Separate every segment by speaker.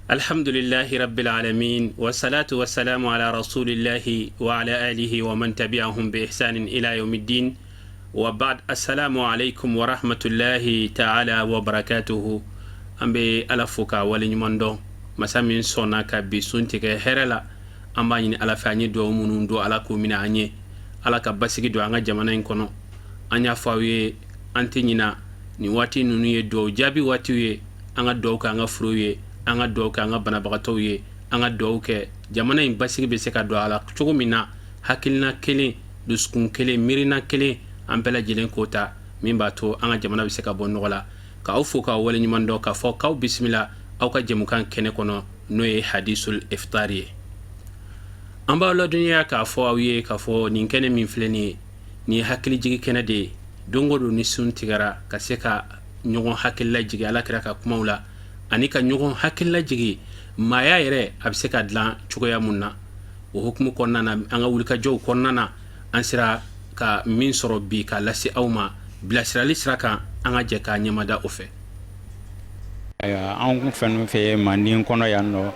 Speaker 1: Alhamdulillahi rabbil alamin wassalatu wassalamu ala rasulillahi wa ala alihi wa man tabi'ahum bi ihsanin ila yawmiddin wa ba'd. Assalamu alaikum wa rahmatullahi ta'ala wa barakatuhu. An bɛ Ala fo k'a waleɲuman dɔn, masa min sɔnna ka bi sun tigɛ hɛrɛ la. An b'a ɲini Ala fɛ, an ye dugawu minnu don, Ala k'u minɛ an ye. Ala ka basigi don an ka jamana in kɔnɔ. An y'a fɔ aw ye, an tɛ ɲina, nin waati ninnu ye dugawu jaabi waatiw ye. An ka dugawu kɛ an ka furuw ye, an ka dugawu kɛ an ka banabagatɔw ye, an ka dugawu kɛ jamana in basigi bɛ se ka don a la cogo min na. Hakilina kelen, dusukun kelen, miirina kelen, an bɛɛ lajɛlen k'o ta min b'a to an ka jamana bɛ se ka bɔ nɔgɔ la. K'aw fo k'aw waleɲuman dɔn, k'a fɔ k'aw bisimila aw ka jɛmukan kɛnɛ kɔnɔ, n'o ye Hadisul Iftar ye. An b'aw ladɔnniya k'a fɔ aw ye k'a fɔ nin kɛnɛ min filɛ nin ye, nin ye hakilijigi kɛnɛ de ye. Don o don ni sun tigɛra, ka se ka ɲɔgɔn hakililajigi Ala kira ka kumaw la, ani ka ɲɔgɔn hakililajigi maaya yɛrɛ a bɛ se ka dilan cogoya mun na. O hukumu kɔnɔna na, an ka wulikajɔw kɔnɔna na, an sera ka min sɔrɔ bi k'a lase aw ma bilasirali sira kan, an ka jɛ k'a ɲɛmada o fɛ.
Speaker 2: Ayiwa, an fɛn fɛ manden kɔnɔ yan nɔ,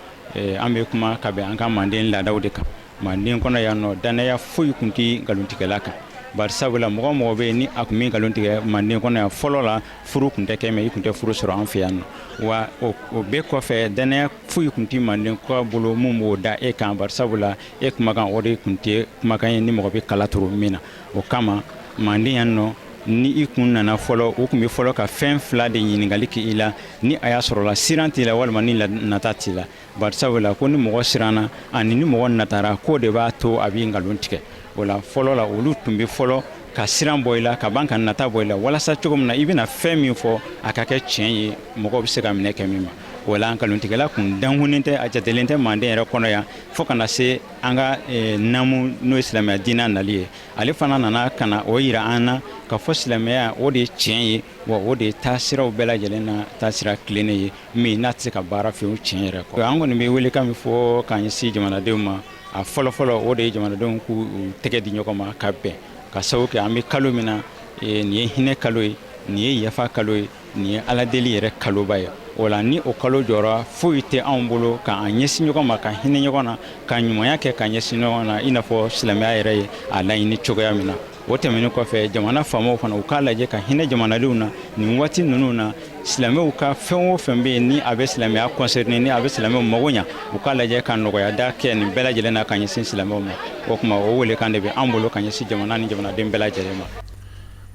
Speaker 2: an bɛ kuma ka bɛn an ka manden laadaw de kan. Manden kɔnɔ yan nɔ, dannaya foyi tun tɛ nkalontigɛla kan, bari sabula mɔgɔ mɔgɔ bɛ yen ni a tun bɛ nkalon tigɛ manden kɔnɔ yan fɔlɔ la, furu tun tɛ kɛ mɛ i tun tɛ furu sɔrɔ an fɛ yan nɔ. Wa o bɛɛ kɔfɛ, dannaya foyi tun tɛ manden kɔ bolo mun b'o da e kan, bari sabula e kumakan, o de tun tɛ kumakan ye ni mɔgɔ bɛ kala turu min na. O kama manden yan nɔ, ni i kun nana fɔlɔ, u tun bɛ fɔlɔ ka fɛn fila de ɲininkali kɛ i la: ni a y'a sɔrɔ la siran t'i la walima ni nata t'i la. Bari sabula ko ni mɔgɔ siranna ani ni mɔgɔ natara, k'o de b'a to a b'i nkalon tigɛ. O la, fɔlɔ la, olu tun bɛ fɔlɔ ka siran bɔ i la, ka ban ka nata bɔ i la, walasa cogo min na i bɛna fɛn min fɔ, a ka kɛ tiɲɛ ye, mɔgɔw bɛ se ka minɛ kɛ min ma. O la, nkalontigɛla kun dankunnen tɛ, a jatelen tɛ manden yɛrɛ kɔnɔ yan, fo ka na se an ka naamu, n'o ye silamɛya diinɛ nali ye. Ale fana nana ka na o yira an na ka fɔ silamɛya, o de ye tiɲɛ ye, wa o de ye taasiraw bɛɛ lajɛlen na taasira tilennen ye min n'a tɛ se ka baara fiyewu tiɲɛ yɛrɛ kɔ. An kɔni bɛ welekan min fɔ k'an ɲɛsin jamanadenw ma, a fɔlɔfɔlɔ, o de ye jamanadenw k'u tɛgɛ di ɲɔgɔn ma ka bɛn, ka sababu kɛ an bɛ kalo min na, nin ye hinɛ kalo ye, nin ye yafa kalo ye, nin ye Ala deli yɛrɛ kaloba ye. O la, ni o kalo jɔra, foyi tɛ anw bolo k'an ɲɛsin ɲɔgɔn ma, ka hinɛ ɲɔgɔn na, ka ɲumanya kɛ ka ɲɛsin ɲɔgɔn na, i n'a fɔ silamɛya yɛrɛ ye a laɲini cogoya min na. O tɛmɛnen kɔfɛ, jamana faamaw fana, u k'a lajɛ ka hinɛ jamanadenw na nin waati ninnu na. Silamɛw ka fɛn o fɛn bɛ yen ni a bɛ silamɛya concerné, ni a bɛ silamɛw mago ɲa, u k'a lajɛ ka nɔgɔya da kɛ nin bɛɛ lajɛlen na ka ɲɛsin silamɛw ma. O tuma, o welekan de bɛ an bolo ka ɲɛsin jamana ni jamanaden bɛɛ lajɛlen ma.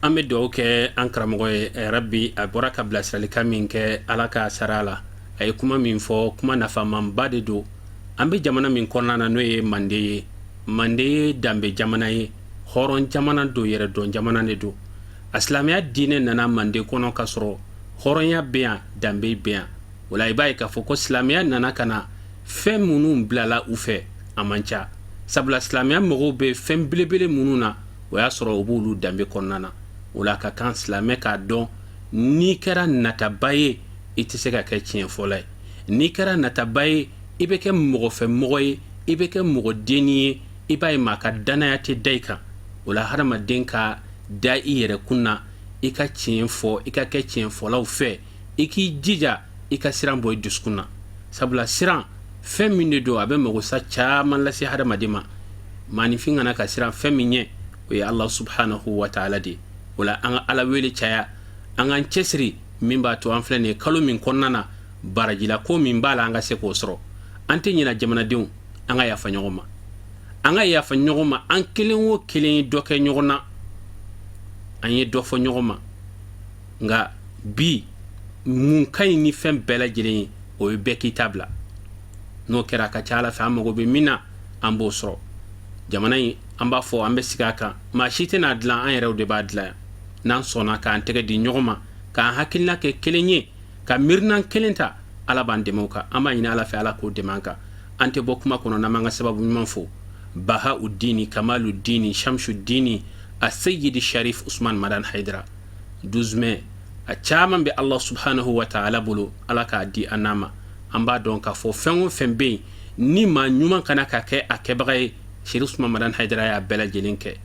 Speaker 1: An bɛ dugawu kɛ an karamɔgɔ ye. Rabi, a bɔra ka bilasiralikan min kɛ, Ala ka sara la. A ye kuma min fɔ, kuma nafamanba de don. An bɛ jamana min kɔnɔna na, n'o ye Mande ye, Mande ye danbe jamana ye, hɔrɔn jamana don, yɛrɛdɔn jamana de don. A silamɛya diinɛ nana Mande kɔnɔ ka sɔrɔ hɔrɔnya bɛ yan, danbe bɛ yan. O la, i b'a ye k'a fɔ ko silamɛya nana ka na fɛn minnu bilala u fɛ, a man ca, sabula silamɛya mɔgɔw bɛ fɛn belebele minnu na, o y'a sɔrɔ u b'olu danbe kɔnɔna na. O la, ka kan silamɛ k'a dɔn, n'i kɛra nataba ye, i tɛ se ka kɛ tiɲɛfɔla ye. N'i kɛra nataba ye, i bɛ kɛ mɔgɔfɛ mɔgɔ ye, i bɛ kɛ mɔgɔ denni ye. I b'a ye, maa ka dannaya tɛ da i kan. O la, hadamaden ka da i yɛrɛ kun na, i ka tiɲɛ fɔ, i ka kɛ tiɲɛfɔlaw fɛ, i k'i jija i ka siran bɔ i dusukun na, sabula siran fɛn min de don, a bɛ magosa caman lase hadamaden ma. Maaninfin kana ka siran fɛn min ɲɛ, o ye Ala subhanahu wa taala de ye. O la, an ka Ala wele caya, an k'an cɛsiri min b'a to an filɛ nin ye kalo min kɔnɔna na, barajila ko min b'a la, an ka se k'o sɔrɔ. An tɛ ɲina jamanadenw, an ka yafa ɲɔgɔn ma, an ka yafa ɲɔgɔn ma. An kelen o kelen ye dɔ kɛ ɲɔgɔn na, an ye dɔ fɔ ɲɔgɔn ma. Nka bi, mun ka ɲi ni fɛn bɛɛ lajɛlen ye, o ye bɛɛ k'i ta bila. N'o kɛra, a ka ca Ala fɛ, an mago bɛ min na, an b'o sɔrɔ. Jamana in, an b'a fɔ, an bɛ sigi a kan, maa si tɛna dilan, an yɛrɛw de b'a dilan yan, n'an sɔnna k'an tɛgɛ di ɲɔgɔn ma, k'an hakilina kɛ kelen ye, ka miirinan kelen ta. Ala b'an dɛmɛ o kan. An b'a ɲini Ala fɛ, Ala k'o dɛmɛ an kan. An tɛ bɔ kuma kɔnɔ n'an m'an ka sababu ɲuman fo: Baha Udini, Kamalu Dini, Shamsu Dini, Aseyidi Sharif Usman Madan Haidara. 12 mai, a caman bɛ Allah subhanahu wa ta'ala bolo, Ala k'a di an n'a ma. An b'a dɔn k'a fɔ fɛn o fɛn bɛ yen ni maa ɲuman kana ka kɛ a kɛbaga ye, Sherif Usman Madan Haidara y'a bɛɛ lajɛlen kɛ.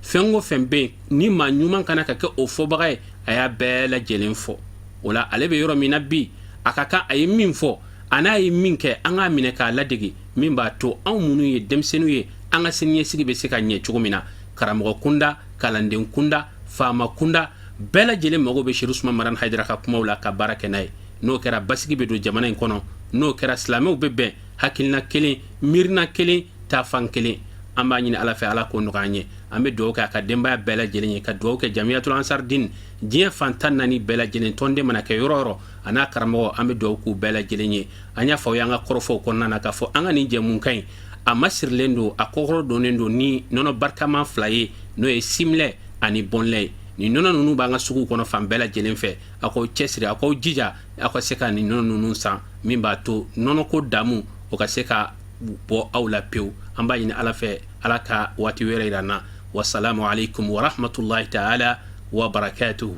Speaker 1: Fɛn o fɛn bɛ yen ni maa ɲuman kana ka kɛ o fɔbaga ye, a y'a bɛɛ lajɛlen fɔ. O la, ale bɛ yɔrɔ min na bi, a ka kan a ye min fɔ. A n'a ye min kɛ, an k'a minɛ k'a ladege, min b'a to anw minnu ye denmisɛnninw ye, an ka siniɲɛsigi bɛ se ka ɲɛ cogo min na. Karamɔgɔ kunda, kalanden kunda, faama kunda, bɛɛ lajɛlen mago bɛ Serifu Usumani Madani Hayidara ka kumaw la ka baara kɛ n'a ye. N'o kɛra, basigi bɛ don jamana in kɔnɔ. N'o kɛra, silamɛw bɛ bɛn hakilina kelen, miirina kelen, taafan kelen. An b'a ɲini Ala fɛ, Ala k'o nɔgɔya an ye. An bɛ dugawu kɛ a ka denbaya bɛɛ lajɛlen ye, ka dugawu kɛ Jamiyatul Ansar Din diɲɛ fan 14 bɛɛ lajɛlen, tɔnden mana kɛ yɔrɔ yɔrɔ, a n'a karamɔgɔ, an bɛ dugawu k'u bɛɛ lajɛlen ye. An y'a fɔ aw ye an ka kɔrɔfɔw kɔnɔna na k'a fɔ an ka nin jɛmukan in, a masirilen don, a kɔkɔrɔ donnen don ni nɔnɔ barikama fila ye, n'o ye Simlait ani Bonlait ye. Nin nɔnɔ ninnu b'an ka suguw kɔnɔ fan bɛɛ lajɛlen fɛ. Aw k'aw cɛsiri, aw k'aw jija, aw ka se ka nin nɔnɔ ninnu san, min b'a to nɔnɔko damu o ka se ka bɔ aw la pewu. An b'a ɲini Ala fɛ, Ala ka waati wɛrɛ yira an na. Wasalamu alaikum warahmatullahi taala wa barakatuhu.